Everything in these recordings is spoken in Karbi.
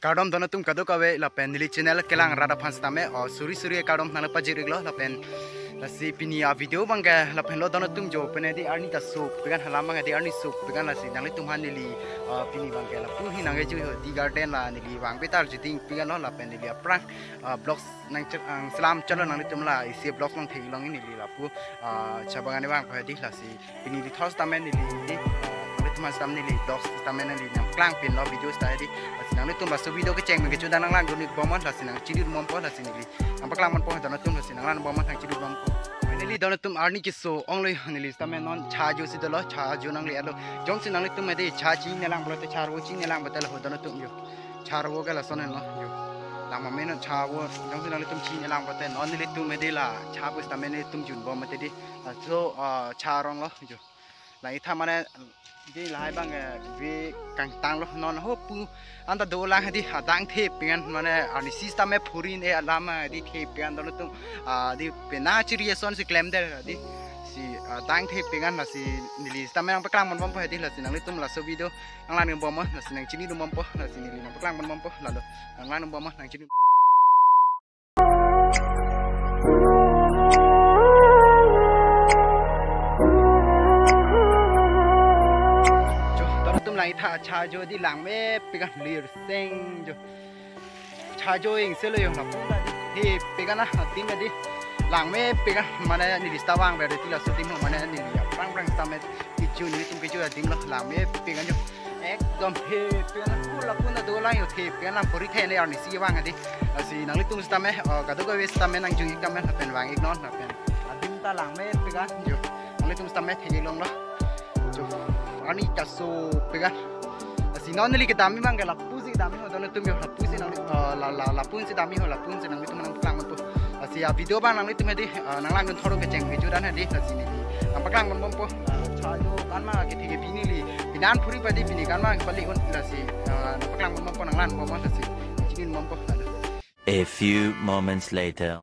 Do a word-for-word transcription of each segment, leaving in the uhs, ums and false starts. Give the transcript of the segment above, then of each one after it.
Kardom don atum kadokave lapen neli channel kelang rat aphan sitame, o, suri suri kardom nangpajir-iklo lapen lasi pini a video abangke lapen lo don atum jo pen edi arni ta sopik an halam abang edi arni sopik an lasi nanglitum aphan neli, o, pini abangke lapu hi nangkeju ho tea garden la neli vangve ta arju dingpik anlo lapen neli aphrang, o, vlogs nang cher-, ang selam chalo nanglitum la isi vlogs nangtheklong neli lapu, o, cha bagan vangpo edi lasi pini neli thos tame neli di, eh, nanglitum aphan sitame neli vlogs tame neli nangpaklang pinlo videos ta edi. Lasi nanglitum laso video kecheng pen kecho dan nanglang dun-ik bomnon lasi nangchini bompo lasi neli nangpaklang bompo don atum lasi nanglang bomnon nangchini bompo. Finally don atum arni keso onglo neli sitame non cha ajo si dolo, cha ajo nangle-etlo. Jongsi nanglitum edi cha chini lang pulote cha avo chini lang pulote lo don atum jo. Cha avo ke lason lo jo. Lang ma meno cha avo jongsi nanglitum chini lang pulote non nelitum edi la cha avo sitame nelitum jun bom mati di. Laso, ah, cha arong lo jo. Lang itha mane di lahai abang, eh, ve kangtanglo non ho pu anta dolang di adang thepik an mane arnisi sitame phurin e alam, eh, di thepik an don atum, ah, di pena chiri ason si klemdet di si, ah, adang thepik an lasi neli sitame nangpaklang bompo edi lasi nanglitum laso video nanglang bomnon lasi nangchini bompo lasi neli nangpaklang bompo lalo nanglang bomnon nangchini. Jo, don atum lang itha cha ajo di langmepik an lir seng jo. Cha ajo ingselo jo lapu ta di. Thepik an adim di. Langmepik an mane neli sita vangver ti laso adim mane neli aphrang aphrang sitame kecho nelitum kecho adim lo langmepik an jo. Ekdom thepik an pu lapu ta dolang jo thepik an puri the ne arnisi vang edi. Lasi nanglitum sitame, o, kadokave sitame nangjui-ik tame lapen vang-iknon lapen adim ta langmepik an jo. Nanglitum sitame theklonglo. Jo. Arni ta sopik an. Lasi non neli kedam abangke lapu si kedam ho don atum jo lapu si nang, eh, la, la, lapu si dam ho lapu si nanglitum nangpaklang bompo. Lasi a video abang nanglitum edi, eh, nanglang dun thoro kecheng video dan edi lasi neli nangpaklang bompo. Eh, cha ajo kan ma kethe ke pini neli pini an phuri padi pini kan ma pali un lasi, eh, nangpaklang bompo nanglang bompo lasi. Chini bompo. A few moments later.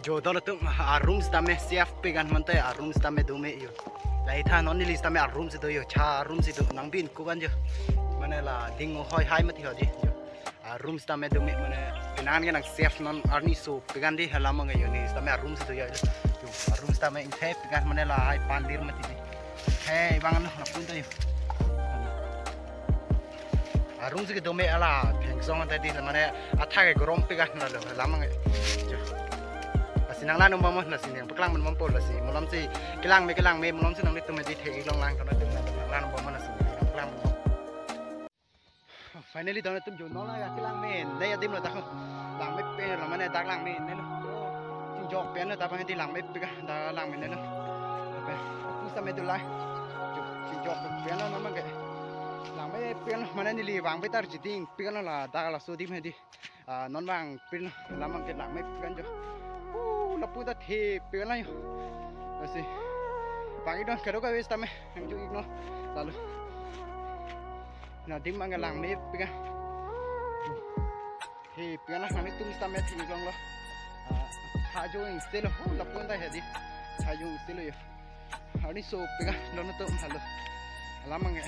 Jo, don atum, a room sitame safe pik an mante, a room sitame dome jo. La itha non neli sitame a room si do jo, cha a room si do, nangbin-ik an jo. Mane la ding hoi hai mati ho di jo. A room sitame dome mane pini an ke nang safe non arni sopik an di halam abang jo neli sitame a room si do jo. Jo, a room sitame ingthepik an mane lahai pan lir mati di. He, abang anu, lapu ta jo. A room si kedome ala, thengsong ta di, mane, athak ke gorom pik an lalo, halam abang jo. Lasi nanglang bomnon, lasi nangpaklang bompo, lasi, malom si, kelang me, kelang me, malom si nanglitum edi theklong lang, karena atum nanglang bomnon, lasi, nangpaklang bompo. Finally, don atum jo non la kelang me, ne adim lo ta ho. Langmepik lo mane dak langme ne lo. Chingjok pen lo ta bang di langmepik an dak langme ne lo. Ape, pusa me do la. Jo, chingjok pen lo namang ke. Langmepik lo mane neli vangve ta arju dingpik an lo la dak laso adim he di. Ah, non vangpik lo namang ke langmepik an jo. Uh, lapu ta thepik an la jo. Lasi. Vang-iknon kadokave sitame. Nangju-iknon. Lalo. Adim abang langmepik an. Thepik an nanglitum sitame theklonglo. Ah, cha ajo ingselo, oh, lapu ta he di. Cha ajo ingselo jo. Arni sopik an, don atum lalo. Halam abang.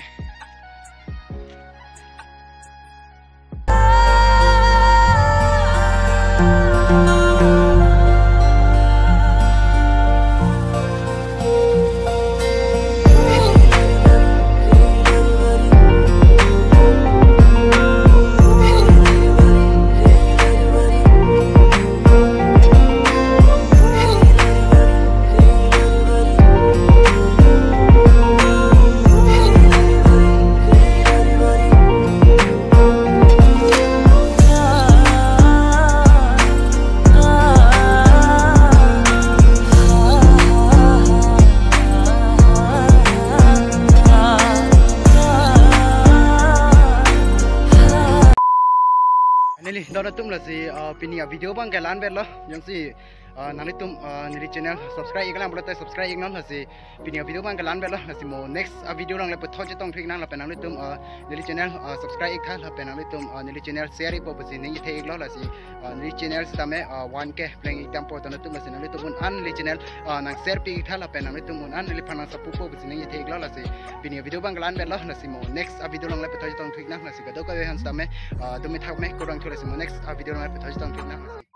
Lasi, uh, pini a-video abang ke la-an vetlo. Jongsi, uh, nanglitum, uh, neli channel subscribe iklang pulote subscribe iknon. Lasi pini a-video abang ke la-an vetlo. Lasi mo next a-video along le puthot chetong thik nang lapen nanglitum, uh, neli channel, uh, subscribe iktha lapen nanglitum, uh, neli channel share ikpo pusi ningje the iklo. Lasi, uh, neli channel sitame, uh, one K pleng ik dampo ta nanglitum. Lasi nanglitum un-an neli channel, uh, nang share pi iktha lapen nanglitum un-an neliphan nang support po pusi ningje the iklo. Lasi pini a-video abang ke la-an vetlo. Lasi mo next a-video along le puthot chetong thik nang. Lasi kadokave aphan sitame, uh, dumi thak me kurang thu. Lasi mo next a-video along le puthot chetong thik nang. Lasi